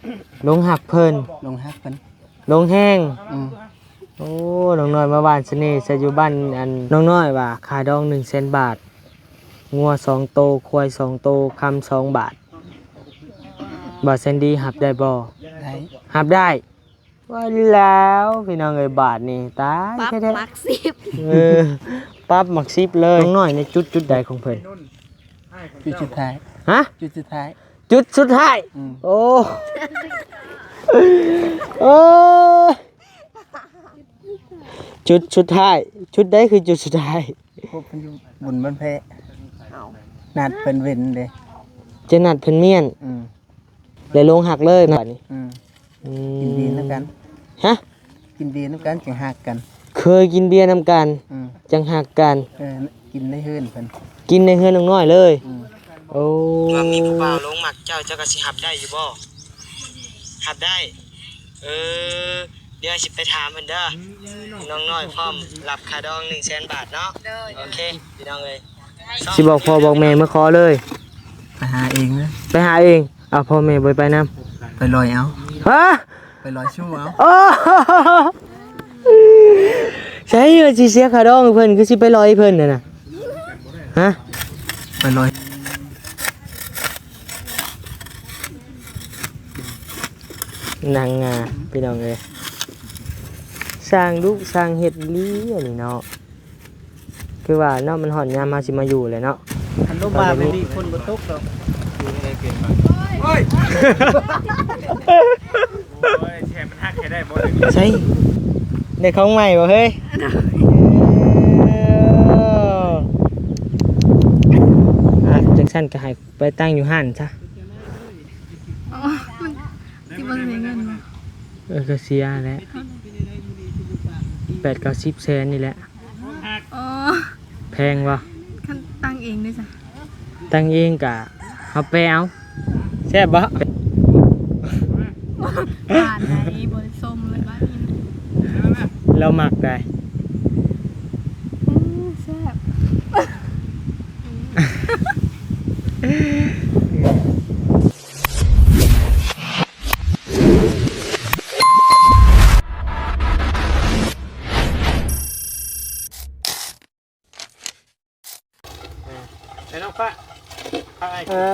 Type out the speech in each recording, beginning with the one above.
ຫຼົງຮັກເພິ່ນ ຫຼົງຮັກເພິ່ນ ຫຼົງແຮງ. ອືມ ໂອ້ ນ້ອງນ້ອຍມາຫວ່ານສະເໜ່ໃສ່ຢູ່ບ້ານ ອັນ ນ້ອງນ້ອຍວ່າຄ່າດອງໜຶ່ງແສນບາດ ງົວສອງໂຕ ຄວາຍສອງໂຕ ຄຳສອງບາດ ບ່າວແຊນດີຮັບໄດ້ບໍ່? ໄດ້ ຮັບໄດ້. ວ່າແລ້ວພີ່ນ້ອງເອີຍ ບາດນີ້ຕາຍ ປັບ ແທ້ໆ ໝັກສິບ ເອີ ປັບໝັກສິບເລີຍ. ນ້ອງນ້ອຍໃນຈຸດ ຈຸດໃດຂອງເພິ່ນ? ຈຸດສຸດທ້າຍ ຮະ? ຈຸດສຸດທ້າຍ ຈຸດສຸດທ້າຍ. ອືມ ໂອ້ ໂອ້ຍ ຈຸດສຸດທ້າຍ ຈຸດໃດຄືຈຸດສຸດທ້າຍ? ພົບເພິ່ນຢູ່ບຸນບ້ານແພ້ ເອົາ ນັດເພິ່ນເວັນເດ້ ຈະນັດເພິ່ນມ້ຽນ. ອືມ ແລ້ວຫຼົງຮັກເລີຍບາດນີ້. ອືມ ອືມ ກິນເບຍນຳກັນ ຮະ? ກິນເບຍນຳກັນຈັ່ງຮັກກັນ. ເຄີຍກິນເບຍນຳກັນ ອືມ ຈັ່ງຮັກກັນ. ເອີ ກິນໃນເຮືອນເພິ່ນ ກິນໃນເຮືອນນ້ອງນ້ອຍເລີຍ. ອືມ ໂອ້ ວ່າມີຜູ້ບ່າວຫຼົງມັກເຈົ້າ ເຈົ້າກໍຊິຮັບໄດ້ຢູ່ບໍ່? ຮັບໄດ້. ເອີ ດຽວຊິໄປຖາມເພິ່ນເດີ. ນ້ອງນ້ອຍພ້ອມຮັບຄ່າດອງໜຶ່ງແສນບາດເນາະ. ໂດຍ ໂອເຄ ພີ່ນ້ອງເອີຍ ຊິບອກພໍ່ບອກແມ່ມາຂໍເລີຍ. ໄປຫາເອງເດີ ໄປຫາເອງ. ເອົາ ພໍ່ແມ່ບໍ່ໄປນຳ ໄປລອຍເອົາ. ຮະ? ໄປລອຍຊູ້ເອົາ. ໂອ້ ໃຊ່ວ່າຊິເສຍຄ່າດອງໃຫ້ເພິ່ນ ຄືຊິໄປລອຍເພິ່ນຫັ້ນນະ? ຮະ? ໄປລອຍ ນາງງາ ພີ່ນ້ອງເອີຍ ຊ່າງດຸຊ່າງເຮັດອີ່ຫຼີອັນນີ້ເນາະ. ຄືວ່າເນາະ ມັນຮອດຍາມເຮົາຊິມາຢູ່ແລ້ວເນາະ. ຄັນລົມມາແບບນີ້ຝົນບໍ່ຕົກດອກ. ໂອ້ຍ ໂອ້ຍ ແຊມມັນຮັກໃຫ້ໄດ້ບໍ່? ໃຊ່ ໄດ້ຂອງໃໝ່ບໍ່ເຮີ້ຍ? ເອີ ອ່ະ ຈັ່ງຊັ້ນກໍໃຫ້ໄປຕັ້ງຢູ່ຮ້ານຊະ. ອໍ ມັນຊິບໍ່ໄດ້ເງິນບໍ່? ເອີ ກໍເສຍແຫຼະ ແປດເກົ້າສິບແສນນີ້ແຫຼະ. ອໍ ແພງບໍ່? ຄັນຕັ້ງເອງເດ້ຊະ? ຕັ້ງເອງກະເຮົາແປເອົາ. ແຊບບໍ່? ຫວານໃດ ບໍ່ໄດ້ຊົມເລີຍບາດນີ້. ລາວມັກໃດ. ອືມ ແຊບ. ເອີ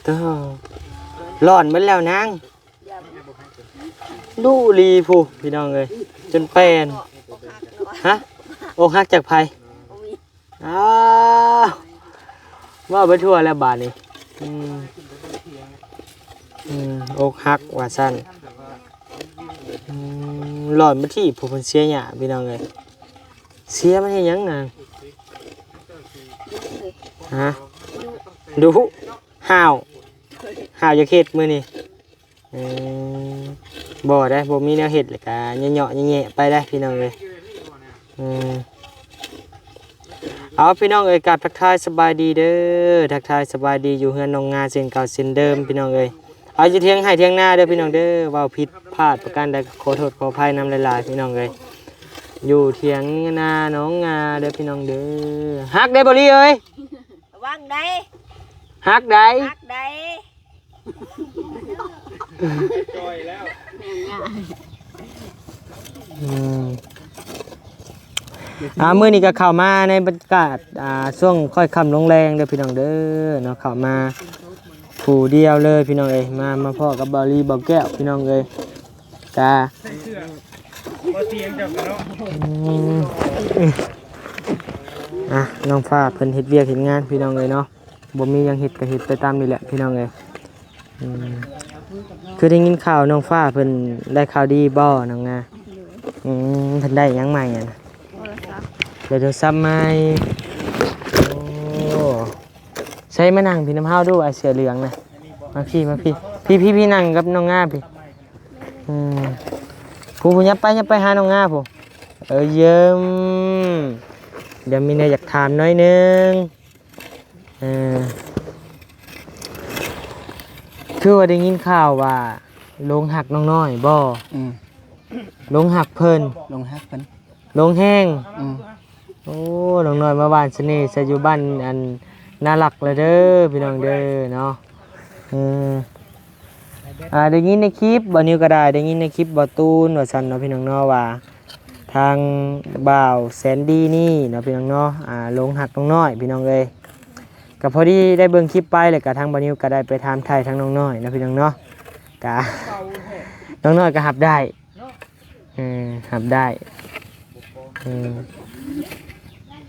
ໂທ້ ຮ້ອນເບິດແລ້ວນາງ. ດຸລີຜູ້ ພີ່ນ້ອງເອີຍ ຈົນແປນ. ຮະ? ອົກຫັກຈາກໃຜ? ອ້າວ ເວົ້າໄປທົ່ວແລ້ວບາດນີ້. ອືມ ອືມ ອົກຫັກວ່າຊັ້ນ. ອືມ ຫຼອນມາທີ່ຜູ້ເພິ່ນເສຍຫຍ້າ ພີ່ນ້ອງເອີຍ. ເສຍມັນເຮັດຫຍັງນະ? ຮະ? ດຸ ຮ້າວ ຮ້າວຢາກເຮັດມື້ນີ້. ເອີ ບໍ່ໄດ໋ ບໍ່ມີແນວເຮັດ ແລ້ວກະເຍາະໆແຍະໆໄປໄດ໋ ພີ່ນ້ອງເອີຍ. ເອີ ເອົາ ພີ່ນ້ອງເອີຍ ກາບທັກທາຍສະບາຍດີເດີ ທັກທາຍສະບາຍດີຢູ່ເຮືອນນ້ອງງາເຊັ່ນເກົ່າເຊັ່ນເດີມ ພີ່ນ້ອງເອີຍ. ເອົາ ຢູ່ຖຽງໄຮ່ຖຽງນາເດີ ພີ່ນ້ອງເດີ. ເວົ້າຜິດພາດປະການໃດກໍຂໍໂທດຂໍອະໄພນຳຫຼາຍໆ ພີ່ນ້ອງເອີຍ. ຢູ່ຖຽງນານ້ອງງາເດີ ພີ່ນ້ອງເດີ. ຮັກໄດ໋ ບໍ່ລີເອີຍ? ລະວັງໄດ໋ ຮັກໄດ໋ ຮັກໄດ໋. ອືມ ອ່າ ມື້ນີ້ກໍເຂົ້າມາໃນບັນຍາກາດ ອ່າ ຊ່ວງຄ່ອຍຄ່ຳລົງແລງເດີ ພີ່ນ້ອງເດີເນາະ. ເຂົ້າມາຜູ້ດຽວເລີຍ ພີ່ນ້ອງເອີຍ. ມາ ມາພໍ້ກັບບ່າວລີ ບ່າວແກ້ວ ພີ່ນ້ອງເອີຍ. ກະ ອືມ ອ່ະ ນ້ອງຟ້າເພິ່ນເຮັດວຽກເຮັດງານ ພີ່ນ້ອງເອີຍເນາະ. ບໍ່ມີຫຍັງເຮັດກໍເຮັດໄປຕາມນີ້ແຫຼະ ພີ່ນ້ອງເອີຍ. ອືມ ຄືໄດ້ຍິນຂ່າວນ້ອງຟ້າເພິ່ນໄດ້ຂ່າວດີບໍ່ ນ້ອງງາ? ອືມ ເພິ່ນໄດ້ຫຍັງໃໝ່ຫັ້ນນະ? ໂທລະສັບ ໄດ້ໂທລະສັບໃໝ່. ໂອ້ ໃສ່ມານັ່ງພີ້ນຳເຮົາດູ ອ້າຍເສື້ອເຫຼືອງນະ. ມາພີ້ ມາພີ້ ພີ້ ພີ້ ພີ້ ນັ່ງກັບນ້ອງງາພີ້. ອືມ ຜູ້ ຜູ້ ຍັບໄປ ຍັບໄປຫານ້ອງງາຜູ້. ເອີ ຢ້ຽມ. ດຽວມີແນວຢາກຖາມໜ້ອຍໜຶ່ງ. ເອີ ຄືວ່າໄດ້ຍິນຂ່າວວ່າຫຼົງຮັກນ້ອງນ້ອຍບໍ່? ອືມ ຫຼົງຮັກເພິ່ນ ຫຼົງຮັກເພິ່ນ ຫຼົງແຮງ. ອືມ ໂອ້ ນ້ອງນ້ອຍມາຫວ່ານສະເໜ່ໃສ່ຢູ່ບ້ານ ອັນ ນາລັກແລ້ວເດີ ພີ່ນ້ອງເດີເນາະ. ເອີ ເ ອ່າ ໄດ້ຍິນໃນຄລິບ ບ່າວນິວກໍໄດ້ ໄດ້ຍິນໃນຄລິບບ່າວຕູນວ່າຊັ້ນເນາະ ພີ່ນ້ອງເນາະ ວ່າທາງບ່າວແສນດີນີ້ເນາະ ພີ່ນ້ອງເນາະ ອ່າ ຫຼົງຮັກນ້ອງນ້ອຍ ພີ່ນ້ອງເອີຍ. ກໍພໍດີໄດ້ເບິ່ງຄລິບໄປ ແລ້ວກໍທາງບ່າວນິວກໍໄດ້ໄປຖາມໄຖ່ທາງນ້ອງນ້ອຍເນາະ ພີ່ນ້ອງເນາະ ກະ ນ້ອງນ້ອຍກໍຮັບໄດ້ ເອີ ຮັບໄດ້ ເອີ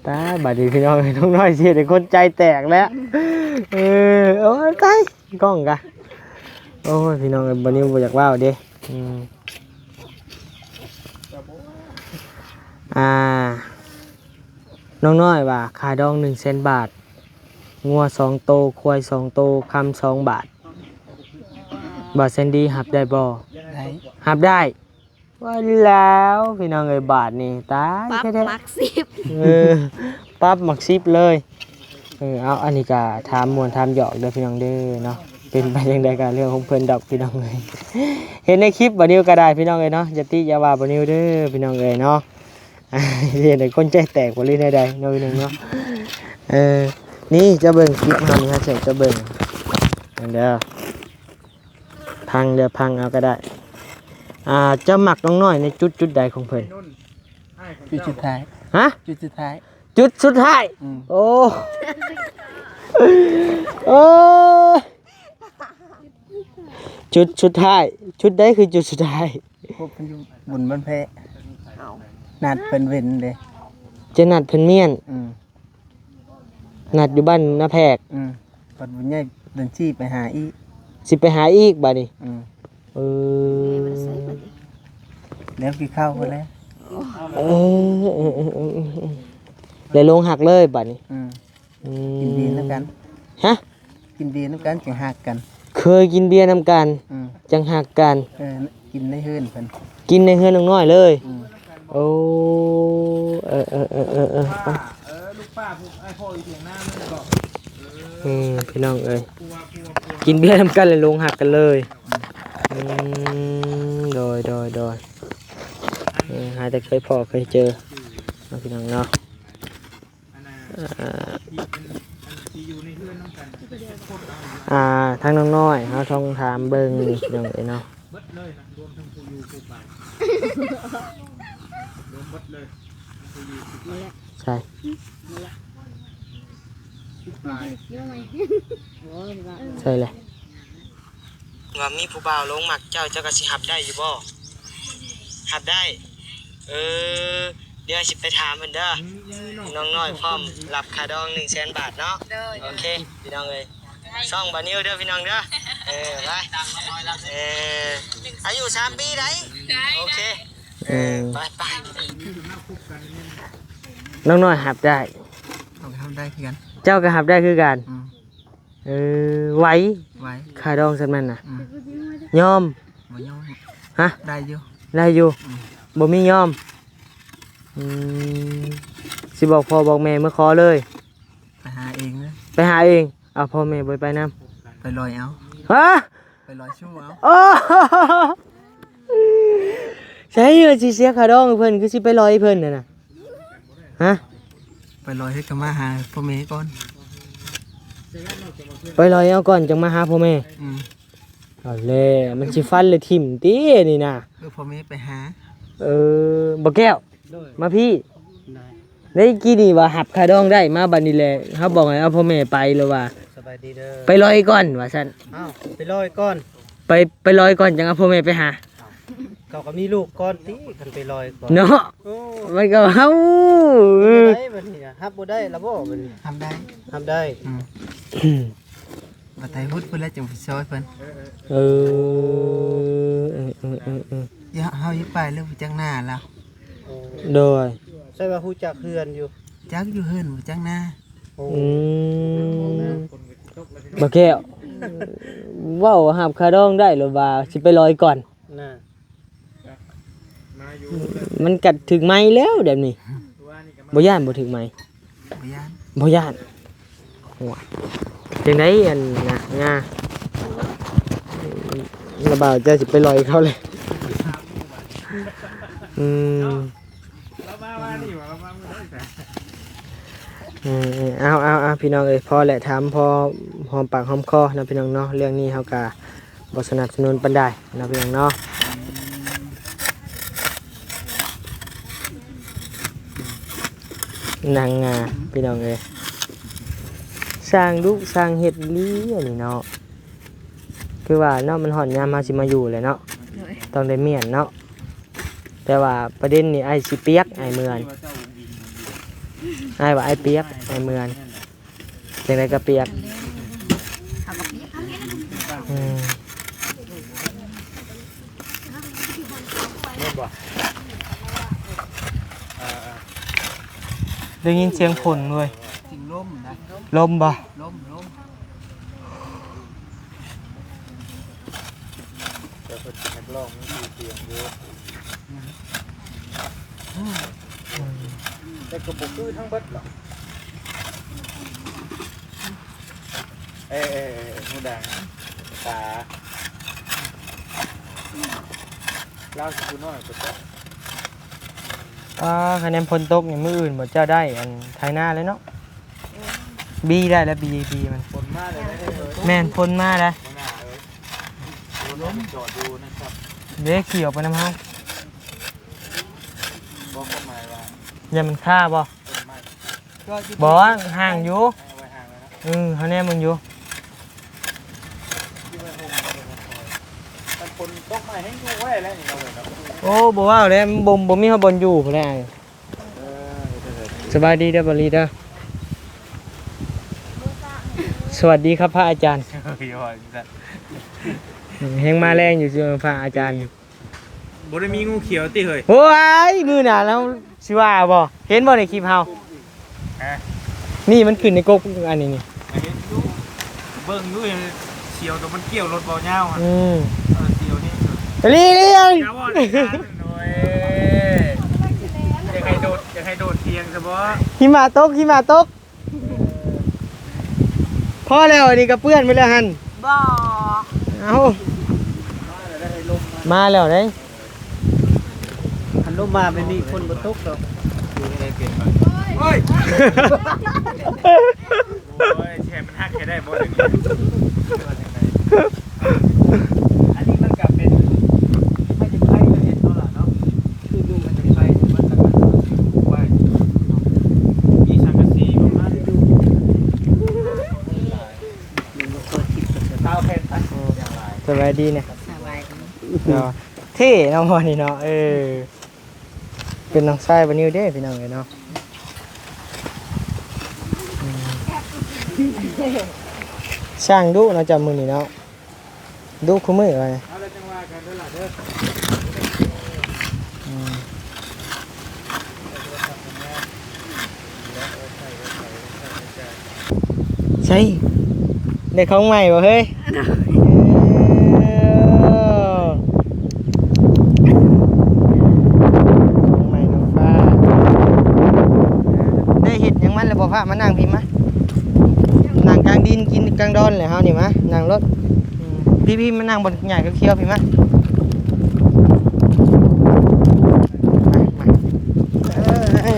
ຕາຍ ບາດນີ້ພີ່ນ້ອງເອີຍ ນ້ອງນ້ອຍຊິເຮັດໃຫ້ຄົນໃຈແຕກແລ້ວ ເອີ ໂອ້ຍ ຕາຍ ກ້ອງກະ ໂອ້ຍ ພີ່ນ້ອງເອີຍ ບ່າວນິວບໍ່ຢາກເວົ້າເດ້ ອືມ ອ່າ ນ້ອງນ້ອຍວ່າຄ່າດອງໜຶ່ງແສນບາດ ງົວສອງໂຕ ຄວາຍສອງໂຕ ຄຳສອງບາດ ບ່າວແສນດີຮັບໄດ້ບໍ່? ໄດ້ ຮັບໄດ້ ວ່າແລ້ວພີ່ນ້ອງເອີຍ ບາດນີ້ຕາຍ ປັບ ແທ້ໆ ຫຼັກສິບ ເອີ ປັບຫຼັກສິບເລີຍ ເອີ ເອົາ ອັນນີ້ກະຖາມມ່ວນຖາມຫຍອກເດີພີ່ນ້ອງເດີເນາະ ເປັນໄປຈັ່ງໃດກະເລື່ອງຂອງເພິ່ນດອກພີ່ນ້ອງເອີຍ ເຫັນໃນຄລິບບ່າວນິວກໍໄດ້ພີ່ນ້ອງເອີຍເນາະ ຢ່າຕິຢ່າວ່າບ່າວນິວເດີພີ່ນ້ອງເອີຍເນາະ ເຮັດໃຫ້ຄົນໃຈແຕກບໍ່ ຫຼືແນວໃດເນາະ ພີ່ນ້ອງເນາະ ເອີ ນີ້ເຈົ້າເບິ່ງຄລິບເຮົານີ້ ເຮົາຊິໃຫ້ເຈົ້າເບິ່ງ ເດີ ພັງເດີ ພັງເອົາກໍໄດ້ ອ່າ ເຈົ້າມັກນ້ອງນ້ອຍໃນຈຸດ ຈຸດໃດຂອງເພິ່ນ? ຈຸດສຸດທ້າຍ ຮະ? ຈຸດສຸດທ້າຍ ຈຸດສຸດທ້າຍ ອືມ ໂອ້ ໂອ້ຍ ຈຸດສຸດທ້າຍ ຈຸດໃດຄືຈຸດສຸດທ້າຍ? ພົບເພິ່ນຢູ່ບຸນບ້ານແພະ ເອົ້າ ນັດເພິ່ນເວັນເດ້ ຈະນັດເພິ່ນມ້ຽນ ອືມ ນັດຢູ່ບ້ານນາແພກ ອືມ ບັດບຸນໃຫຍ່ເດືອນສີ່ໄປຫາອີກ ຊິໄປຫາອີກບາດນີ້ ອືມ ເອີ ແລ້ວກິນເຂົ້າພຸ້ນແຫຼະ ເອີ ເອີ ເອີ ເອີ ເອີ ແລ້ວຫຼົງຮັກເລີຍບາດນີ້ ອືມ ອືມ ກິນເບຍນຳກັນ ຮະ? ກິນເບຍນຳກັນຈຶ່ງຮັກກັນ ເຄີຍກິນເບຍນຳກັນ ອືມ ຈັ່ງຮັກກັນ ເອີ ກິນໃນເຮືອນເພິ່ນ ກິນໃນເຮືອນນ້ອງນ້ອຍເລີຍ ອືມ ໂອ້ ເອີ ເອີ ເອີ ເອີ ເອີ ເອີ ລູກປ້າ ເອີ ລູກປ້າຜູ້ອ້າຍພໍ່ຢູ່ຖຽງນານັ້ນເບາະ ເອີ ເອີ ພີ່ນ້ອງເອີຍ ຜົວ ຜົວ ຜົວ ກິນເບຍນຳກັນແລ້ວຫຼົງຮັກກັນເລີຍ ອືມ ໂດຍ ໂດຍ ໂດຍ ເອີ ຫາແຕ່ເຄີຍພໍ້ເຄີຍເຈີເນາະ ພີ່ນ້ອງເນາະ. ອ່າ ອ່າ ທາງນ້ອງນ້ອຍເຮົາຕ້ອງຖາມເບິ່ງພີ່ນ້ອງເອີຍເນາະ ເບິດເລີຍນະ ລວມທັງຜູ້ຢູ່ຜູ້ໄປ ລວມເບິດເລີຍ ທັງຜູ້ຢູ່ຜູ້ໄປ ໃຊ່ ໃຊ່ແຫຼະ. ວ່າມີຜູ້ບ່າວຫຼົງມັກເຈົ້າ ເຈົ້າກໍຊິຮັບໄດ້ຢູ່ບໍ່? ຮັບໄດ້ ເອີ ດຽວຊິໄປຖາມເພິ່ນເດີ ອືມ ນ້ອງນ້ອຍພ້ອມຮັບຄ່າດອງໜຶ່ງແສນບາດເນາະ ໂດຍ ໂອເຄ ພີ່ນ້ອງເອີຍ ຊ່ອງບ່າວນິວເດີພີ່ນ້ອງເດີ ເອີ ໄປ ເອີ ອາຍຸສາມປີໃດ ໂອເຄ ເອີ ໄປ ໄປ ນ້ອງນ້ອຍຮັບໄດ້ ເຮົາກໍຮັບໄດ້ຄືກັນ ເຈົ້າກໍຮັບໄດ້ຄືກັນ ອືມ. ເອີ ໄຫວ ໄຫວ ຄ່າດອງສ່ຳນັ້ນນະ ອືມ ຍອມ ບໍ່ຍອມ ຮະ ໄດ້ຢູ່ ໄດ້ຢູ່ ອືມ ບໍ່ມີຍອມ ອືມ ຊິບອກພໍ່ບອກແມ່ມາຂໍເລີຍ ໄປຫາເອງເລີຍ ໄປຫາເອງ ເອົາພໍ່ແມ່ບໍ່ໄປນຳ ໄປລອຍເອົາ ຮະ ໄປລອຍຊູ້ເອົາ ໂອ້ ໃຊ່ ຊິເສຍຄ່າດອງໃຫ້ເພິ່ນ ຄືຊິໄປລອຍໃຫ້ເພິ່ນຫັ້ນນະ ຮະ ໄປລອຍໃຫ້ກໍມາຫາພໍ່ແມ່ກ່ອນ ໄປລອຍເອົາກ່ອນຈັ່ງມາຫາພໍ່ແມ່ ອືມ ເອົາແລ້ວ ມັນຊິຟັນແລ້ວຖິ້ມຕິນີ້ນະ ເອີ ພໍ່ແມ່ໄປຫາ ເອີ ບໍ່ແກ້ວ ໂດຍ ມາພີ້ ໄດ້ ໄດ້ກີ້ນີ້ວ່າຮັບຄ່າດອງໄດ້ ມາບັດນີ້ແຫຼະ ເຮົາບອກໃຫ້ເອົາພໍ່ແມ່ໄປແລ້ວວ່າ ສະບາຍດີເດີ ໄປລອຍກ່ອນວ່າຊັ້ນ ອ້າວ ໄປລອຍກ່ອນ ໄປ ໄປລອຍກ່ອນຈັ່ງເອົາພໍ່ແມ່ໄປຫາ ເຂົາກໍມີລູກກ່ອນຕິ ຄັນໄປລອຍກ່ອນເນາະ ໂອ້ ມັນກໍເຮົາ ເປັນຈັ່ງໃດບັດນີ້ນະ ຮັບບໍ່ໄດ້ລະບໍ່ບັດນີ້ ຮັບໄດ້ ຮັບໄດ້ ອືມ ບັດໄທພຸດເພິ່ນແລ້ວຈຶ່ງໄປຊ່ອຍເພິ່ນ ເອີ ເອີ ເອີ ເອີ ເອີ ເຮົາ ເຮົາຢູ່ປາຍເລື່ອງໄປຈັກໜ້າລາວ ໂອ້ ໂດຍ ໃຊ່ວ່າຮູ້ຈັກເຮືອນຢູ່ ຈັກຢູ່ເຮືອນບໍ່ຈັກໜ້າ ໂອ້ ອືມ ບໍ່ແກ້ວ ເວົ້າຮັບຄ່າດອງໄດ້ ຫຼືວ່າຊິໄປລອຍກ່ອນ ນະ ມັນກັດຖືກໄໝແລ້ວແບບນີ້ ບໍ່ຢ້ານບໍ່ຖືກໄໝ ບໍ່ຢ້ານ ບໍ່ຢ້ານ ໂອ້ຍ ຈັ່ງໃດອັນນະ ງາ ລະບ່າວເຈົ້າຊິໄປລອຍເຂົາເລີຍ ອືມ ເອີ ເອີ ເອົາ ເອົາ ເອົາ ພີ່ນ້ອງເອີຍ ພໍແຫຼະ ຖາມພໍຫອມປາກຫອມຄໍເນາະ ພີ່ນ້ອງເນາະ ເລື່ອງນີ້ເຮົາກະ ບໍ່ສະໜັບສະໜູນປານໃດເນາະ ພີ່ນ້ອງເນາະ. ນາງງາ ພີ່ນ້ອງເອີຍ ຊ່າງດຸຊ່າງເຮັດອີ່ຫຼີອັນນີ້ເນາະ. ຄືວ່າເນາະ ມັນຮອດຍາມເຮົາຊິມາຢູ່ແລ້ວເນາະ ໂດຍ ຕ້ອງໄດ້ມ້ຽນເນາະ. ແຕ່ວ່າປະເດັນນີ້ ອ້າຍຊິປຽກ ອ້າຍເມືອນ ອ້າຍວ່າອ້າຍປຽກ ອ້າຍເມືອນ. ຈັ່ງໃດກໍປຽກ ເຮົາກໍປຽກ ອືມ ແມ່ນບໍ່? ເອີ ເອີ ໄດ້ຍິນສຽງຝົນເວີຍ ສຽງລົມນະ ລົມບໍ່? ລົມ ລົມ. ແຕ່ເພິ່ນເປັນນັກຮ້ອງມີຊື່ສຽງຢູ່ ແຕ່ກໍບໍ່ຄືທັງເບິດດອກ. ເອີ ເອີ ເອີ ຫູດັງ ຕາ ລາວຊິຜູ້ນ້ອຍກວ່າເຈົ້າ. ອ່າ ຄະແນນຝົນຕົກນີ້ ມື້ອື່ນບໍ່ເຈົ້າໄດ້ອັນໄຖນາແລ້ວເນາະ. ບີໄດ້ແລ້ວ ບີ ບີມັນ ຝົນມາແລ້ວເດ້. ແມ່ນ ຝົນມາແລ້ວ ຫົວໜ້າເອີຍ ລົມຈອດຢູ່ນັ້ນຄັບ ເດ້ ຂີ່ອອກໄປນຳເຮົາ. ບໍ່ ຄວາມໝາຍວ່າ ຢ້ານມັນຄາບໍ່? ຕົ້ນໄມ້ ບໍ່ ຫ່າງຢູ່ ເອົາໄວ້ຫ່າງແລ້ວນະ. ເອີ ເຮົາແນມເບິ່ງຢູ່ ຄັນຝົນຕົກມາແຮງຢູ່ໄວ້ແລ້ວນີ້ເນາະ. ໂອ້ ບໍ່ເວົ້າແລ້ວ ບໍ່ ບໍ່ມີຮອດບ່ອນຢູ່ພຸ້ນແຫຼະ. ສະບາຍດີເດີ ບ່າວລີເດີ. ສະຫວັດດີຄັບພະອາຈານ. ເອີ ຢ່າວ່າຈັ່ງຊັ້ນ ແຮງມາແລງຢູ່ ພະອາຈານ. ບໍ່ໄດ້ມີງູຂຽວຕິເຮີ້ຍ? ໂອ້ຍ ມື້ໜ້າລາວຊິວ່າບໍ່? ເຫັນບໍ່ໃນຄລິບເຮົາ? ຮະ? ນີ້ມັນຂຶ້ນໃນກົກອັນນີ້ນີ້ ເຫັນຢູ່ ເບິ່ງຢູ່ ຂຽວໂຕມັນກ່ຽວລົດເບົາຍາວຫັ້ນ. ອືມ ເອີ ຂຽວນີ້ສຸດ ລີ ລີ ຢ່າເວົ້າເດັດຂາດ. ໂອ້ຍ ຢາກໃຫ້ໂດດ ຢາກໃຫ້ໂດດທ່ຽງຊະບໍ່? ຫິມະຕົກ ຫິມະຕົກ. ພໍແລ້ວ ອັນນີ້ກໍເປື້ອນໄປແລ້ວຫັ້ນ. ບໍ່ ເອົ້າ ມາແລ້ວເດ້. ຄັນລົມມາແບບນີ້ ຝົນບໍ່ຕົກດອກ. ໂອ້ຍ ໂອ້ຍ ແທ້ມັນຮັກແທ້ໄດ້ບໍ່ດຽວນີ້? ອັນນີ້ມັນກໍເປັນໄມ້ໄຜ່ເຮັດເນາະລະເນາະ. ຄືຢູ່ມັນຈະໄປມັນກໍໄວ້ ມີສັງກະສີປະມານ ຊາວແຜ່ນໄປ. ໂອ້ ສະບາຍດີນະ. ສະບາຍດີ. ເນາະ ເທ່ເນາະ ໝໍນີ້ເນາະ. ເອີ ເປັນນ້ອງຊາຍບ່າວນິວເດ້ ພີ່ນ້ອງເອີຍເນາະ. ອືມ ຊ່າງດຸເນາະ ເຈົ້າ ມື້ນີ້ເນາະ. ດຸຄູ່ມື້ວ່າ. ເອົາລະ ຈັ່ງວ່າກັນເດີລະເດີ. ອືມ ໃສ ໄດ້ຂອງໃໝ່ບໍ່ເຮີ້ຍ? ໂດຍ ເອີ ຂອງໃໝ່ນ້ອງຟ້າ. ໄດ້ເຮັດຫຍັງມັນແລ້ວບໍ່? ພາມານັ່ງພີ້ມາ. ນັ່ງກາງດິນກິນກາງດອນແຫຼະ ເຮົານີ້ມານັ່ງໂລດ. ອືມ ພີ້ໆ ມານັ່ງບ່ອນຫຍ້າຂຽວໆ ພີ້ມາ ມາ ມາ. ເອີ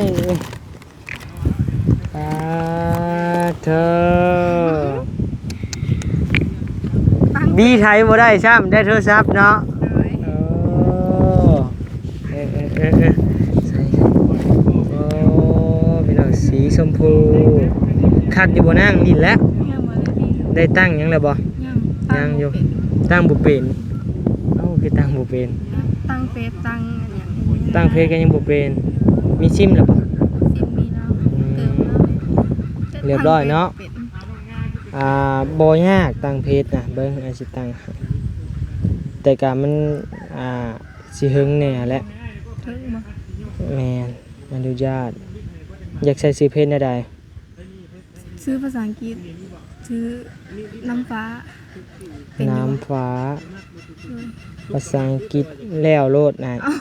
ປາດໂທ ບີໄຖບໍ່ໄດ້ຊ້ຳ ໄດ້ໂທລະສັບເນາະ. ໂດຍ ເອີ ເອີ ເອີ ເອີ ເອີ ໃສ່ ໂອ້ ພີ່ນ້ອງ ສີຊົມພູ ຄັກຢູ່ບໍ່ນາງ? ຫຼິ້ນແລ້ວ ຍັງບໍ່ໄດ້ຫຼິ້ນ. ໄດ້ຕັ້ງຫຍັງແລ້ວບໍ່? ຍັງ ຍັງຢູ່ ຕັ້ງບໍ່ເປັນ. ເອົ້າ ຄືຕັ້ງບໍ່ເປັນ? ຕັ້ງເຟສ ຕັ້ງຫຍັງ ຕັ້ງເຟສກໍຍັງບໍ່ເປັນ. ມີຊິມແລ້ວບໍ່? ຊິມມີແລ້ວ ອືມ ເຕີມແລ້ວ ຮຽບຮ້ອຍເນາະ. ຕັ້ງເຟສ ອ່າ ບໍ່ຍາກ ຕັ້ງເຟສນະ ເບິ່ງ ອ້າຍຊິຕັ້ງໃຫ້ ແຕ່ກະມັນ ອ່າ ຊິເຫິງແດ່ແຫຼະ. ເຖິງບໍ່? ແມ່ນ ອະນຸຍາດ. ຢາກໃສ່ຊື່ເພຈແນວໃດ? ຊື່ພາສາອັງກິດ ຊື່ນ້ຳຟ້າ ເປັນຢູ່ບໍ່? ນ້ຳຟ້າ ອືມ ພາສາອັງກິດແລ້ວໂລດນາຍ. ເອົ້າ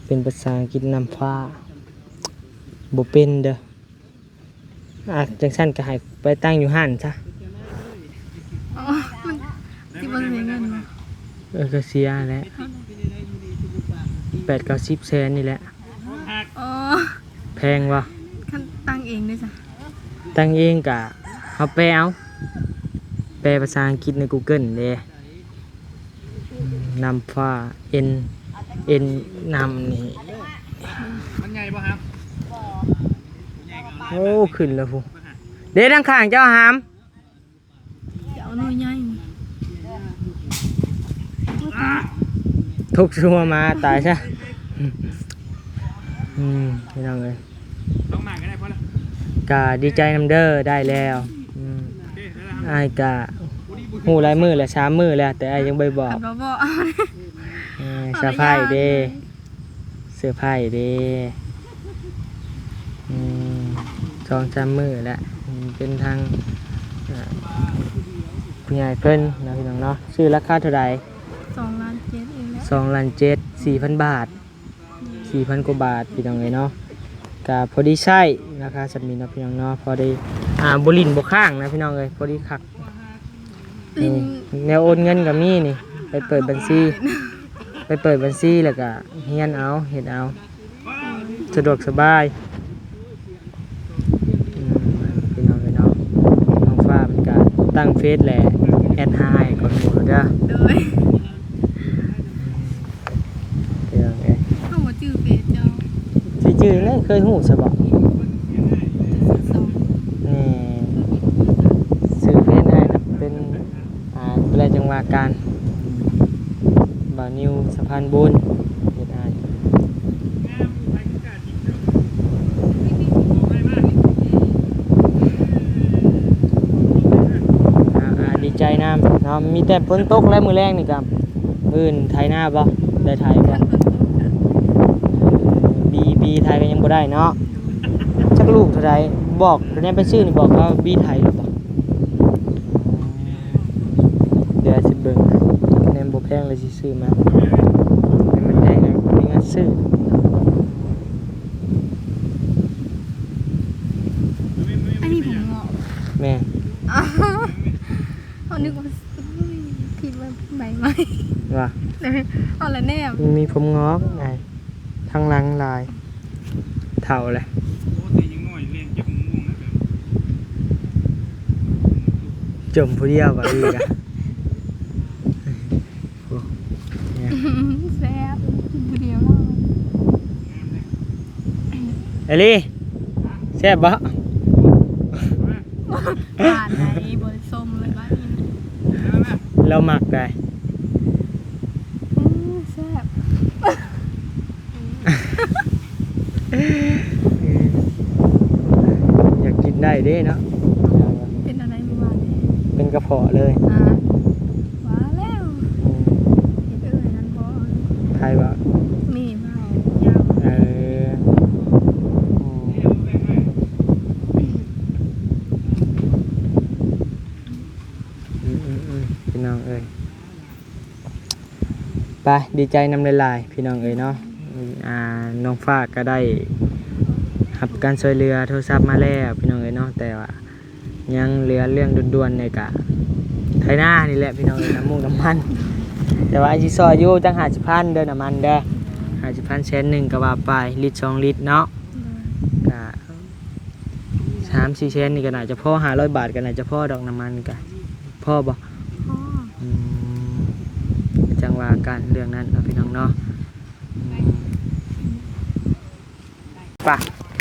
ເປັນພາສາອັງກິດ ນ້ຳຟ້າ ບໍ່ເປັນເດີ. ອ່ະ ຈັ່ງຊັ້ນກໍໃຫ້ໄປຕັ້ງຢູ່ຮ້ານຊະ. ອໍ ມັນຊິບໍ່ເສຍເງິນບໍ່? ເອີ ກໍເສຍແຫຼະ ແປດເກົ້າສິບແສນນີ້ແຫຼະ. ອໍ ແພງບໍ່? ຄັນຕັ້ງເອງເດ້ຊະ? ຕັ້ງເອງກະເຮົາແປເອົາ. ແປ ປພາສາອັງກິດໃນກູເກີນເດ້. ອືມ ນ້ຳຟ້າ ເອັນ ເອັນ ນ້ຳນີ້ ມັນໃຫຍ່ບໍ່ຫາມ? ໂອ້ ຂຶ້ນແລ້ວພຸ້ນເດ້. ທາງຂ້າງເຈົ້າຫາມ ເຈົ້າໜ່ວຍໃຫຍ່ ທຸກຊົ່ວມາຕາຍຊະ. ອືມ ພີ່ນ້ອງເອີຍ ສອງໝາກກໍໄດ້ພໍແລ້ວ ກະດີໃຈນຳເດີ ໄດ້ແລ້ວ. ອືມ ໂອເຄ ໄດ້ແລ້ວ ອ້າຍກະຮູ້ຫຼາຍມື້ແລ້ວ ສາມມື້ແລ້ວ ແຕ່ອ້າຍຍັງບໍ່ໄດ້ບອກ ຄັນບໍ່ບອກ ເອີ ເອົາ ເຊີໄພເດ້ ລະຢ່າງ ເຊີໄພເດ້. ອືມ ສອງສາມມື້ແລ້ວ ເປັນທາງ ເອີ ຜູ້ໃຫຍ່ເພິ່ນເນາະ ພີ່ນ້ອງເນາະ. ຊື້ລາຄາເທົ່າໃດ? ສອງລ້ານເຈັດເອງແຫຼະ ສອງລ້ານເຈັດ ສີ່ພັນບາດ ສີ່ພັນກວ່າບາດ ພີ່ນ້ອງເອີຍເນາະ. ກະພໍດີໃຊ້ ລາຄາສ່ຳນີ້ເນາະ ພີ່ນ້ອງເນາະ ພໍດີ ອ່າ ບໍ່ຫຼິ້ນບໍ່ຄ້າງນະ ພີ່ນ້ອງເອີຍ ພໍດີຄັກ. ນີ້ ແນວໂອນເງິນກໍມີນີ້ ໄປເປີດບັນຊີ ໄປເປີດບັນຊີ ແລ້ວກໍຮຽນເອົາ ເຮັດເອົາ ສະດວກສະບາຍ. ອືມ ພີ່ນ້ອງເອີຍເນາະ ນ້ອງຟ້າເພິ່ນກໍຕັ້ງເຟສ ແລະ ແອັດຫາອ້າຍກ່ອນໝູ່ເດີ ໂດຍ. ພີ່ນ້ອງເອີຍ ເຮົາບໍ່ຈື່ເຟສເຈົ້າ ຊິຈື່ແລ້ວ ເຄີຍຮູ້ຊະບໍ່? ແມ່ນ ຊື່ເຟສອ້າຍນະເປັນ ອ່າ ແປຈັງຫວະການ ບ່າວນິວສະພານບຸນ ເຟສອ້າຍ. ອ່າ ອ່າ ດີໃຈນຳເນາະ ມີແຕ່ຝົນຕົກແລ້ວ ມື້ແລງນີ້ກໍ ມື້ອື່ນໄຖນາບໍ່? ໄດ້ໄຖບໍ່? ເອີ ບີ ບີໄຖກໍຍັງບໍ່ໄດ້ເນາະ. ຈັກລູກເທົ່າໃດ? ບອກ ແນມໄປຊື້ນີ້ ບອກວ່າບີໄຖຫຼືບໍ່? ດຽວຊິເບິ່ງ ແນມບໍ່ແພງເລີຍຊິຊື້ມາ ແນມມັນແພງ ບໍ່ມີເງິນຊື້. ອັນນີ້ຜົມງອກ ແມ່ນ ເຮົານຶກວ່າ ເຮີ້ຍ ຄິດວ່າໃບໄມ້ ວ່າ ເອົາລະແນມ ມີຜົມງອກ ທາງຫຼັງຫຼາຍ ເຖົ້າແລ້ວ ໂອ້ ແຕ່ຍັງນ້ອຍແລ່ນຈັບໝາກມ່ວງນະ ແບບ ຈົມຜູ້ດຽວບາດນີ້ກະ ໂອ້ ແຊບ ກິນຜູ້ດຽວເນາະ ເອລີ ແຊບບໍ່? ຫວານໃດ໋ ບໍ່ໄດ້ຊົມເລີຍບາດນີ້ ລາວມັກໃດ໋. ອືມ ແຊບ ຢາກກິນໄດ້ເດ້ເນາະ. ເປັນອັນໃດມື້ວານນີ້? ເປັນກະເພາະເລີຍ. ອ່າ ວ່າແລ້ວ. ອືມ ເຮັດເອີ່ຍນັ້ນບໍ່? ໃຜເວົ້າ? ແມ່ເວົ້າ ເອີ ອືມ ອືມໆໆ ພີ່ນ້ອງເອີຍ. ໄປ ດີໃຈນຳຫຼາຍໆ ພີ່ນ້ອງເອີຍເນາະ. ອ່າ ນ້ອງຟ້າກໍໄດ້ຮັບການຊ່ວຍເຫຼືອໂທລະສັບມາແລ້ວ ພີ່ນ້ອງເອີຍເນາະ, ແຕ່ວ່າຍັງເຫຼືອເລື່ອງດ່ວນໆ ນີ້ກະໄຖນານີ້ແຫຼະ ພີ່ນ້ອງເອີຍ, ນ້ຳມູກນ້ຳມັນ. ແຕ່ວ່າຊິຊ່ອຍຢູ່ຈັກຫ້າສິບພັນເດີ ນ້ຳມັນເດີ, ຫ້າສິບພັນ ແສນໜຶ່ງກໍວ່າໄປ, ລິດສອງລິດເນາະ ກະ ສາມສີ່ແສນນີ້ກໍໜ້າຈະພໍ, ຫ້າຮ້ອຍບາດກໍໜ້າຈະພໍດອກ, ນ້ຳມັນກໍພໍບໍ່? ພໍ. ອືມ ຈັ່ງວ່າກັນເລື່ອງນັ້ນເນາະ ພີ່ນ້ອງເນາະ. ອືມ ໄປ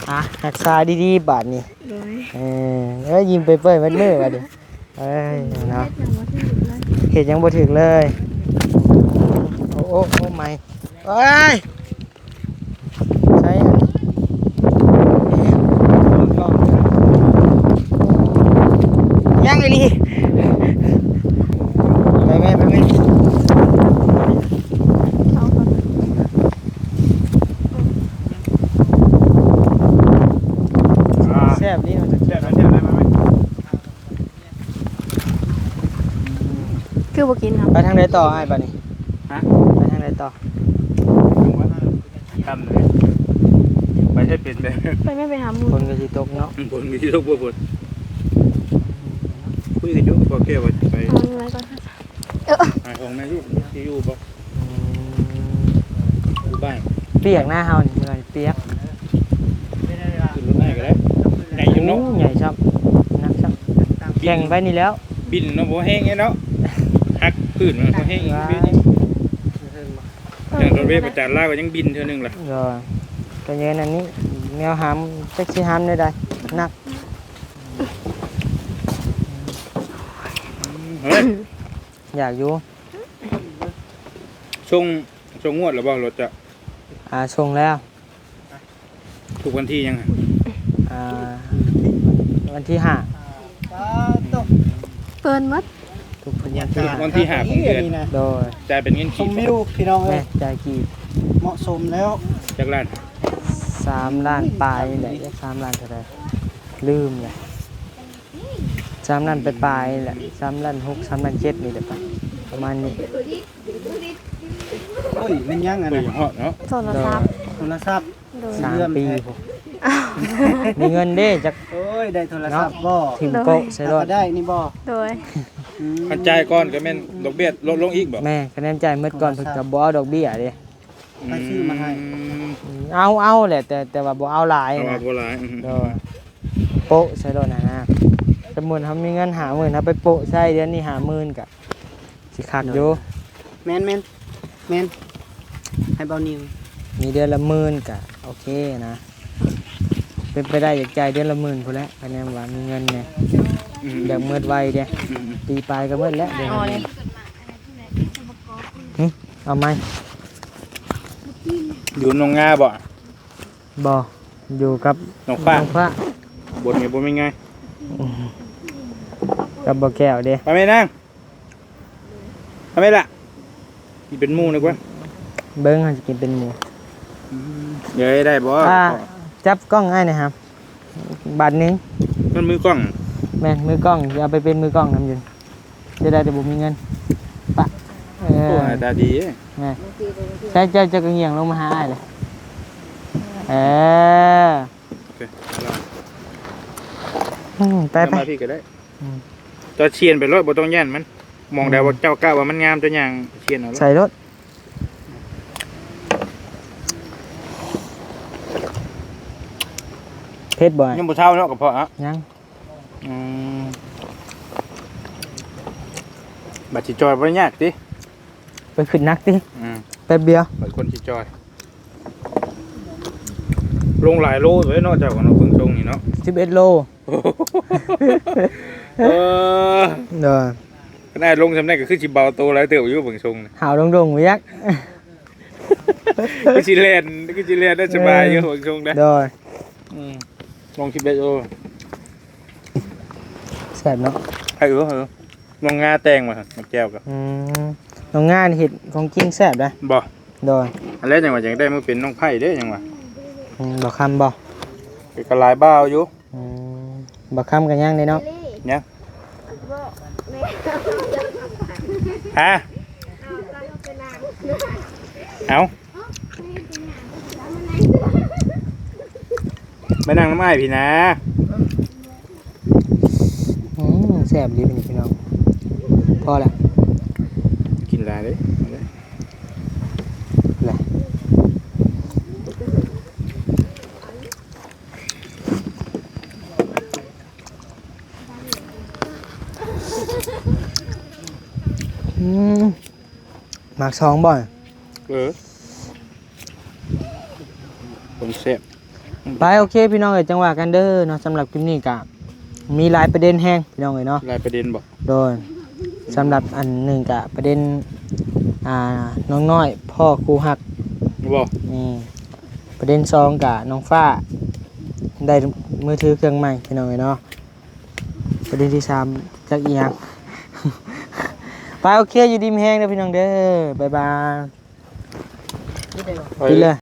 ອ່ະ ຮັກສາດີໆ ບາດນີ້. ໂດຍ ເອີ ເອີ ຍິ້ມເປີຍໆ ໝົດມື້ບາດນີ້. ເອີຍ ເນາະ ເຮັດຫຍັງບໍ່ຖືກເລີຍ. ໂອ້ ໂອ້ ໂອ້ ໄໝ ເອີຍ ໃສ່ອັນ ຍັງອີ່ຫຼີ. ໄປແມ່ ໄປແມ່. ແຊບດີ ມັນຈະ ແຊບ ແຊບ ແຊບ ມາ ມາ. ຄືບໍ່ກິນເນາະ? ໄປທາງໃດຕໍ່ອ້າຍບາດນີ້? ຮະ? ໄປທາງໃດຕໍ່? ຄ່ຳເລີຍ ໄປໃຫ້ເປັນແບບ ໄປແມ່ໄປຫາໝູ່. ຝົນກໍຊິຕົກເນາະ. ອືມ ຝົນກໍຊິຕົກບໍ່ຝົນ. ຄຸຍກັນຢູ່ ພໍ່ແກ້ວວ່າຊິໄປ ເອົາເງິນໄວ້ກ່ອນ. ເອີ ຫາຂອງແມ່ລູກຊິຢູ່ບໍ່? ອືມ ຢູ່ບ້ານ ປຽກນະເຮົານີ້ ເມື່ອຍປຽກ. ຂຶ້ນລົດໃຫ້ກໍໄດ້ ໃຫຍ່ຢູ່ເນາະ. ໂອ້ ໃຫຍ່ຊ້ຳ ໜັກຊ້ຳ ແຂ່ງໄປນີ້ແລ້ວ. ບິນເນາະ ບໍ່ແຮງເນາະ ຫັກພື້ນມັນບໍ່ແຮງອີກເວນີ້. ຢ່າງໂດນເວບ ອາຈານລາວກໍຍັງບິນເທື່ອໜຶ່ງລະ. ໂດຍ ກໍເງິນອັນນີ້ ແນວຫາມ ຈັກຊິຫາມແນວໃດ ໜັກ. ເຮີ້ຍ ຢາກຢູ່. ສົ່ງ ສົ່ງງວດແລ້ວບໍ່ລົດເຈົ້າ? ອ່າ ສົ່ງແລ້ວ. ຖືກວັນທີຫຍັງ? ອ່າ ວັນທີຫ້າ. ເປີນໝົດ ຖືກວັນທີຫ້າ ວັນທີຫ້າຂອງເດືອນ. ໂດຍ ຈ່າຍເປັນເງິນກີບ. ຊົມວິວພີ່ນ້ອງເອີຍ ແມ່ນ ຈ່າຍກີບ. ເໝາະສົມແລ້ວ. ຈັກລ້ານ? ສາມລ້ານປາຍນີ້ແຫຼະ. ຈັກສາມລ້ານເທົ່າໃດ ລືມແຫຼະ. ສາມລ້ານປາຍໆນີ້ແຫຼະ ສາມລ້ານຫົກ ສາມລ້ານເຈັດນີ້ແຫຼະ ປະມານນີ້. ໂອ້ຍ ແມ່ນຫຍັງອັນນັ້ນ? ໂທລະສັບ. ໂທລະສັບ. ໂດຍ ສາມປີພຸ້ນ ມີເງິນເດ້ ຈັກ. ໂອ້ຍ ໄດ້ໂທລະສັບບໍ່? ເນາະ ຖິ້ມໂປະໃສ່ໂລດ. ໄດ້ນີ້ບໍ່? ໂດຍ ອືມ ຄັນຈ່າຍກ່ອນກໍແມ່ນດອກເບ້ຍລົດລົງອີກບໍ່? ແມ່ນ ຄະແນນຈ່າຍໝົດກ່ອນ ເພິ່ນກໍບໍ່ເອົາດອກເບ້ຍເດ້. ໃຜຊື້ມາໃຫ້? ອືມ ເອົາ ເອົາແຫຼະ ແຕ່ ແຕ່ວ່າບໍ່ເອົາຫຼາຍນະ. ບໍ່ຫຼາຍ. ອືມ ໂດຍ ໂປະໃສ່ໂລດຫັ້ນນະ. ສົມມຸດເຮົາມີເງິນຫ້າໝື່ນ ເຮົາໄປໂປະໃສ່ເດືອນນີ້ຫ້າໝື່ນ ກະຊິຄັກຢູ່. ແມ່ນ ແມ່ນ ແມ່ນ ໃຫ້ເບົານິວ ມີເດືອນລະໝື່ນກະໂອເຄນະ. ເປັນໄປໄດ້ຢາກຈ່າຍເດືອນລະໝື່ນພຸ້ນແຫຼະ ຄະແນນວ່າມີເງິນແດ່. ອືມ ຢາກໝົດໄວເດ້. ອືມ ປີປາຍກໍໝົດແລ້ວເດືອນລະໝື່ນ. ຫຶ ເອົາໃໝ່. ຢູ່ໜອງງາບໍ່? ບໍ່ ຢູ່ກັບນ້ອງຟ້າ. ນ້ອງຟ້າ ບົດນີ້ບໍ່ແມ່ນງ່າຍ ກັບບໍ່ແກ້ວເດ້. ໄປແມ່ນາງ ເອົາໄປລະ ຊິເປັນໝູ່ດີກວ່າ. ເບິ່ງ ເຮົາຊິກິນເປັນໝູ່. ອືມ ເອີຍ ໄດ້ບໍ່? ອ່າ ຈັບກ້ອງອ້າຍໜ່ອຍຫາ ບາດໜຶ່ງ. ມັນມືກ້ອງ. ແມ່ນ ມືກ້ອງ ຊິເອົາໄປເປັນມືກ້ອງນຳຢູ່. ເສຍດາຍແຕ່ບໍ່ມີເງິນ. ປະ ເອີ ໂອ້ ໜ້າຕາດີ. ແມ່ນ ໃຊ່ ເຈົ້າ ເຈົ້າກໍຫງຽງລົງມາຫາອ້າຍເລີຍ. ເອີ ໂອເຄ ອືມ ໄປ ໄປ ມາພີ້ກໍໄດ້. ອືມ ເຈົ້າຊຽນໄປໂລດ ບໍ່ຕ້ອງຢ້ານມັນ. ໝ່ອງໃດ ອືມ ວ່າເຈົ້າກະວ່າມັນງາມ ເຈົ້າຍ່າງຊຽນເອົາໂລດ. ໃສ່ໂລດ. ເຜັດບໍ່? ຍັງບໍ່ເຊົາເນາະ ກະເພາະນະ. ຍັງ. ອືມ ບັດຊິຈ່ອຍບໍ່ໄດ້ຍາກຕິ. ໄປຂຶ້ນໜັກຕິ. ອືມ ແປັບດຽວ ບັດຄົນຊິຈ່ອຍ. ລົງຫຼາຍໂລເລີຍເນາະ ເຈົ້າເນາະ ເບິ່ງຊົງນີ້ເນາະ. ສິບເອັດໂລ. ເອີ ໂດຍ ຂະໜາດລົງສ່ຳນັ້ນກໍຄືຊິເບົາໂຕຫຼາຍເຕີບຢູ່ເບິ່ງຊົງນີ້. ຫາວດົງໆ ບໍ່ຢາກ ຄືຊິແລ່ນ ຄືຊິແລ່ນໄດ້ສະບາຍຢູ່ເບິ່ງຊົງນະ. ໂດຍ ອືມ ລົງສິບເອັດໂລ. ແຊບເນາະ. ໃຫ້ເອີ ໃຫ້ເອີ ນ້ອງງາແຕ່ງວ່າຊັ້ນ ໝາກແກ້ວກໍ. ອືມ ນ້ອງງານີ້ເຮັດຂອງກິນແຊບເດ້. ບໍ່? ໂດຍ ອັນແລກຈັ່ງວ່າຢາກໄດ້ມາເປັນນ້ອງໃພ້ເດ້ ຈັ່ງວ່າ. ອືມ ບໍ່ຄຳບໍ່? ກໍຫຼາຍບ່າວຢູ່. ອືມ ບໍ່ຄຳກໍຍັງເດ້ເນາະ. ຍັງ. ຮະ? ເອົ້າ ມານັ່ງນຳອ້າຍພີ້ນາ. ອືມ ແຊບອີ່ຫຼີພີ່ນ້ອງ. ພໍແລ້ວ ກິນຫຼາຍເດ້ ເອົາເດ້ ແຫຼະ. ອືມ ໝາກຊອງບໍ່? ເອີ ຂອງແຊບ. ໄປ ໂອເຄ ພີ່ນ້ອງເອີຍ ຈັ່ງວ່າກັນເດີເນາະ. ສຳລັບຄລິບນີ້ກະມີຫຼາຍປະເດັນແຮງ ພີ່ນ້ອງເອີຍເນາະ. ຫຼາຍປະເດັນບໍ່? ໂດຍ ສຳລັບອັນໜຶ່ງກະປະເດັນ ອ່າ ນ້ອງນ້ອຍພໍ້ຄູ່ຮັກບໍ່? ອືມ ປະເດັນສອງກະນ້ອງຟ້າໄດ້ມືຖືເຄື່ອງໃໝ່ ພີ່ນ້ອງເອີຍເນາະ. ປະເດັນທີສາມ ຈັກອີ່ຫຍັງ. ໄປ ໂອເຄ ຢູ່ດີມີແຮງເດີພີ່ນ້ອງເດີ ບາຍບາຍ. ໄປເລີຍ.